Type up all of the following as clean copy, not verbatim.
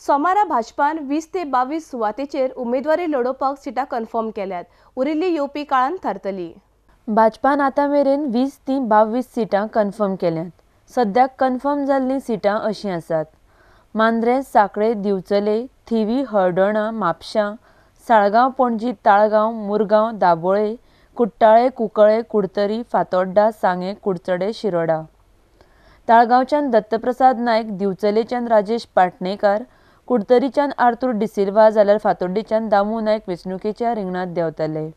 सोमारा भाजपान 20 ते 22 सुवातेचेर उमेदवारी लढोवपाक सिटां कन्फर्म केल्यात. उरिल्ली येवपी काळान थारतली. भाजपान आतां मेरेन 20 ते 22 सिटां कन्फर्म केल्यात. सद्याक कन्फर्म जाल्लीं सिटां अशीं आसात: मांद्रें, सांखळे, दिवचले, थिवी, हळदोणा, म्हापशां, साळगांव, पणजी, ताळगांव, मुरगांव, दाबोळे, कुट्टाळे, कुंकळे, कुडतरी, फातोड्डा, सांगें, कुडचडे, शिरोडा. ताळगांवच्यान दत्तप्रसाद नायक, दिवचलेच्यान राजेश पाटणेकार, कुडतरीच्यान आर्तूर डिसिल्वा जाल्यार फातोड्डेच्यान दामू नायक वेंचणुकेच्या रिंगणांत देंवतले.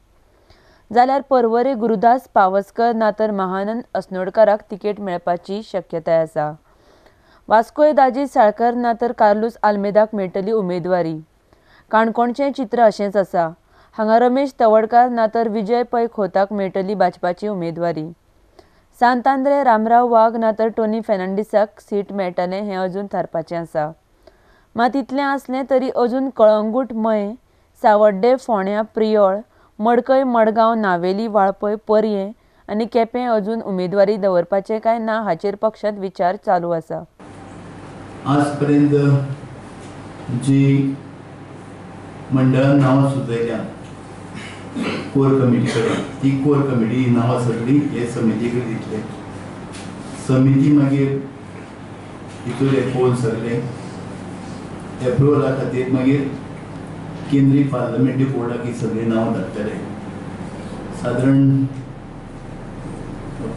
जाल्यार पर्वरे गुरुदास पावसकर ना तर महानंद अस्नोडकाराक तिकेट मेळपाची शक्यताय आसा. वास्कोय दाजी साळकर ना तर कार्लूस आल्मेदाक मेळटली उमेदवारी. काणकोणचें चित्र अशेंच आसा. हांगा रमेश तवडकार ना तर विजय पै खोताक मेळटली भाजपाची उमेदवारी. सांत आंद्रे रामराव वाघ ना तर टोनी फेर्नांडीसाक सीट मेळटलें हें अजून थारपाचें आसा. मात इतलें आसलें तरी अजून कळंगूट, मये, सावड्डे, फोंड्या, प्रियोळ, मडकय, मडगांव, नावेली, वाळपय, पर्यें आनी केपें अजून उमेदवारी दवरपाचें काय ना हाचेर पक्षांत विचार चालू आसा. आजपर्यंत जी मंडळान नांवां सुचयल्या कोर कमिटी कडेन, ती कोर कमिटी नांवां सगळीं हे समिती कडेन दितले. समिती मागीर हितूर पळोवन सगळे एप्रुवला खातीर मागीर केंद्रीय पार्लमेंटरी बोर्डाक ही सगळीं नांवां धाडटले. सादारण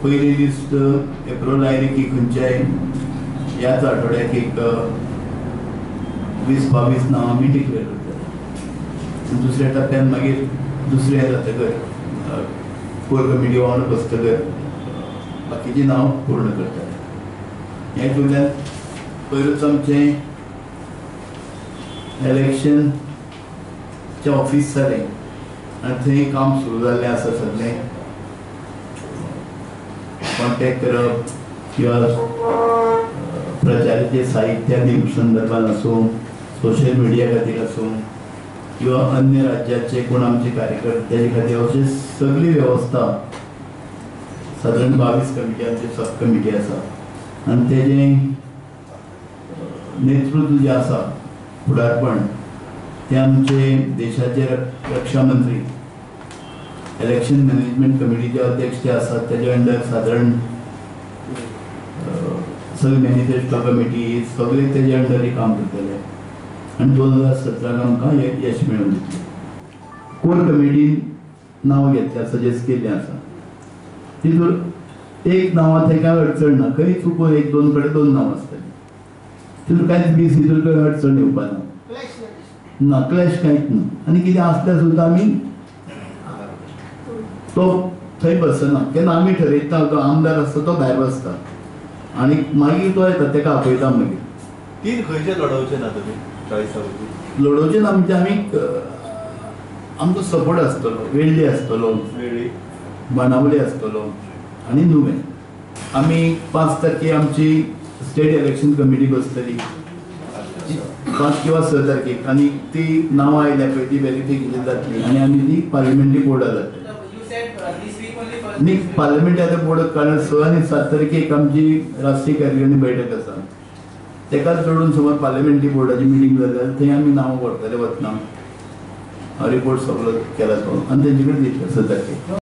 पयली लिस्ट एप्रुवल आयली की खंयच्याय ह्याच आठवड्याक एक 20-22 नांवां आमी डिक्लेर करतले. दुसऱ्या टप्प्यान मागीर दुसरें जातकर कोर कमिटी वांगडा बसतकर बाकीचीं नांवां पूर्ण करतले. हे हितूंतल्यान पयरूच आमचें इलेक्शनचें ऑफीस जालें आनी थंय काम सुरू जाल्लें आसा. सगळें कॉन्टेक्ट करप किंवा प्रचाराचे साहित्या संदर्भात आसूं, सोशल मिडिया खातीर आसूं किंवा अन्य राज्याचे कोण आमचे कार्यकर्ते खातीर अशी सगळी वेवस्था सादारण 22 कमिटी आमची सब कमिटी आसा आनी तेजें नेतृत्व जें आसा, फुडारपण, तें आमचे देशाचे रक्षा मंत्री, इलेक्शन मॅनेजमेंट कमिटीचे अध्यक्ष जे आसात तेजे अंडर सादारण सगळे मॅनिफेस्टो कमिटी सगळे तेजे अंडर काम करतले आनी 2017 आमकां यश मेळोवन दितलें. कोर कमिटीन नांव घेतल्या, सजेस्ट केल्लें आसा. तितून एक नांवां थंय कांय अडचण ना, खंय चुकून 1-2 कडेन 2 नांवां आसतलीं, तितून कांयच बीस हितून खंय अडचण येवपा ना, ना क्लॅश कांयच ना. आनी कितें आसल्यार सुद्दां आमी तो थंय बसना, केन्ना आमी ठरयता तो आमदार आसता तो भायर बसता आनी मागीर तो येता, तेका आपयता. मागीर तीन खंयचे लढोवचे ना तुमी चॉयसा लढोवचे ना म्हणजे आमी आमचो सपोर्ट आसतलो, वेळ्ळी आसतलो, बाणावली आसतलो आनी नुवें. आमी 5 तारखेर आमची स्टेट इलेक्शन कमिटी बसतली, 5 किंवा 6 तारखेक, आनी ती नांवां आयल्या पळय ती वेरिफिकेशन जातली आनी आमी ती पार्लमेंटरी बोर्डार जातली. न्ही, पार्लमेंट आतां बोर्ड, कारण 6 आनी 7 तारखेक आमची राष्ट्रीय कार्यकारिणी बैठक आसा, तेकाच जोडून समज पार्लमेंटरी बोर्डाची मिटींग जाल्यार थंय आमी नांवां व्हरतले वतना रिपोर्ट सगळो केला तो आनी तेंचे कडेन दितले 6 तारखेक.